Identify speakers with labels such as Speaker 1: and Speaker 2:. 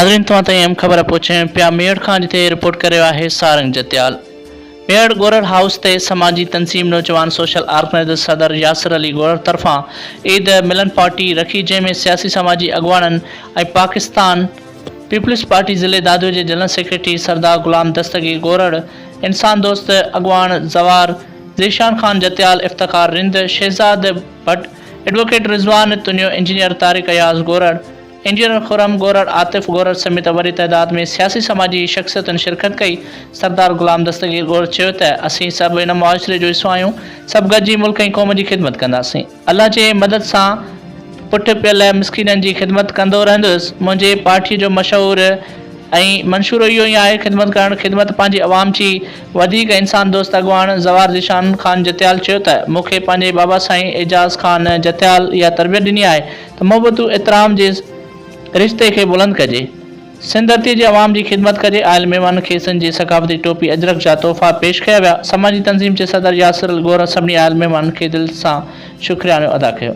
Speaker 1: ناظرين توهان تائين اهم خبر پهچايون پيا ميهڙ کان جتي رپورٽ ڪري رهيو آهي سارنگ جتيال ميهڙ ڳورڙ هائوس تي سماجي تنظيم نوجوان سوشل آرگنائيزر صدر ياسر علي ڳورڙ طرفان عيد ملن پارٽي رکي جنهن ۾ سياسي سماجي اڳواڻن ۽ پاڪستان پيپلز پارٽي ضلعي دادو جي جنرل سيڪريٽري سردار غلام دستگير ڳورڙ انسان دوست اڳواڻ زوار ذيشان خان جتيال افتخار رند شهزاد ڀٽ advocate Rizwan Tunio engineer Tariq Ayaz Gorar engineer Khurram Gorar, Atif Gorar سميت وڏي تعداد ۾ سياسي سماجي شخصيتن شرڪت ڪئي. سردار غلام دستگير ڳورڙ چيو ته اسين سڀ هن معاشري جو حصو آهيون، سڀ گڏجي ملڪ ۽ قوم جي خدمت ڪنداسين. الله جي مدد سان پٺ پيل مسڪينن جي خدمت ڪندو رهندس. منهنجي پارٽيء جو مشهور ۽ منشور اهو ئي آهي خدمت ڪرڻ، خدمت پنهنجي عوام جي. وڌيڪ انسان دوست اڳواڻ زوار ذيشان خان جتيال چيو ته مون کي پنهنجي بابا سائين اعجاز خان جتيال اها تربيت ڏني آهي ته محبتون احترام جي رشتي کي بلند ڪجي. سنڌ ڌرتي جي عوام جي خدمت ڪجي. آيل مهمانن کي سنڌ جي ثقافتي ٽوپي اجرڪ جا تحفا پيش ڪيا ويا. سماجي تنظيم جي صدر ياسر الڳورا سڀني آيل مهمانن کي دل سان شڪريانو ادا ڪيو.